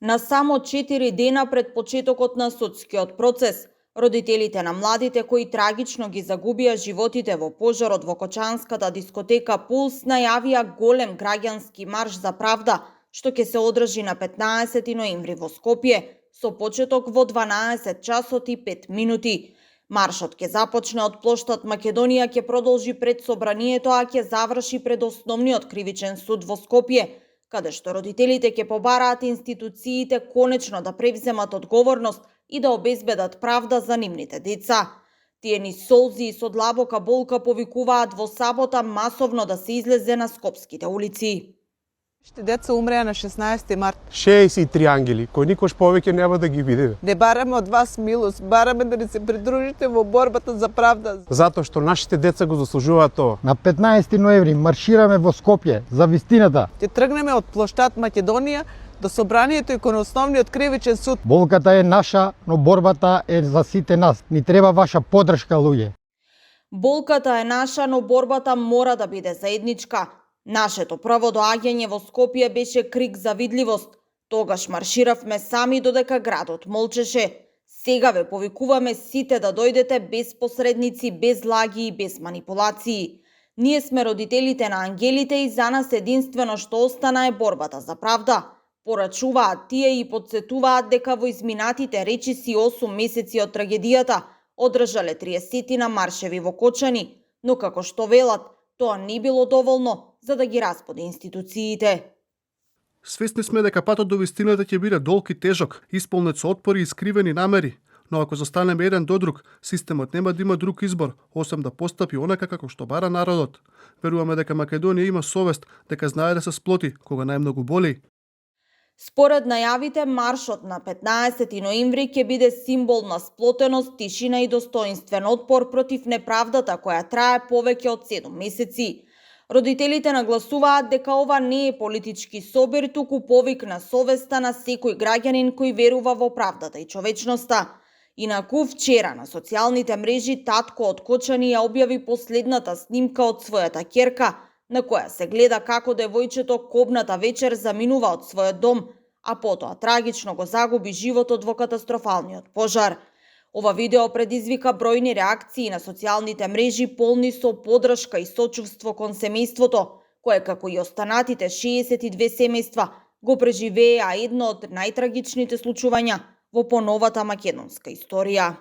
На само 4 дена пред почетокот на судскиот процес, родителите на младите кои трагично ги загубија животите во пожарот во кочанската дискотека Пулс најавија голем граѓански марш за правда, што ќе се одржи на 15 ноември во Скопје, со почеток во 12 часот и 5 минути. Маршот ќе започне од плоштад Македонија, ќе продолжи пред собранието, а ќе заврши пред Основниот кривичен суд во Скопје, каде што родителите ќе побараат институциите конечно да превземат одговорност и да обезбедат правда за нивните деца. Тие ни солзи и со длабока болка повикуваат во сабота масовно да се излезе на скопските улици. Деца умреа на 16 март. 63 ангели, кои никош повеќе нема да ги видиме. Не бараме од вас милост, бараме да ни се придружите во борбата за правда. Затоа што нашите деца го заслужуваат тоа. На 15 ноември маршираме во Скопје за вистината. Ќе тргнеме од плоштад Македонија до собранието и кон Основниот кривичен суд. Болката е наша, но борбата е за сите нас. Ни треба ваша поддршка, луѓе. Болката е наша, но борбата мора да биде заедничка. Нашето прво доаѓање во Скопје беше крик за видливост. Тогаш марширавме сами додека градот молчеше. Сега ве повикуваме сите да дојдете без посредници, без лаги и без манипулации. Ние сме родителите на ангелите и за нас единствено што остана е борбата за правда. Порачуваат тие и подсетуваат дека во изминатите речиси 8 месеци од трагедијата одржале 30 на маршеви во Кочани, но како што велат, тоа не било доволно за да ги расподи институциите. Свесни сме дека патот до вистината ќе биде долг и тежок, исполнет со отпори и скривени намери, но ако застанеме еден до друг, системот нема да има друг избор, освен да постапи онака како што бара народот. Веруваме дека Македонија има совест, дека знае да се сплоти кога најмногу боли. Според најавите, маршот на 15 ноември ќе биде символ на сплотеност, тишина и достоинствен отпор против неправдата која трае повеќе од 7 месеци. Родителите нагласуваат дека ова не е политички собир, туку повик на совеста на секој граѓанин кој верува во правдата и човечноста. Инаку вчера на социјалните мрежи татко од Кочани ја објави последната снимка од својата ќерка, на која се гледа како девојчето кобната вечер заминува од својот дом, а потоа трагично го загуби животот во катастрофалниот пожар. Ова видео предизвика бројни реакции на социјалните мрежи полни со поддршка и сочувство кон семејството, кое како и останатите 62 семејства го преживеа едно од најтрагичните случувања во поновата македонска историја.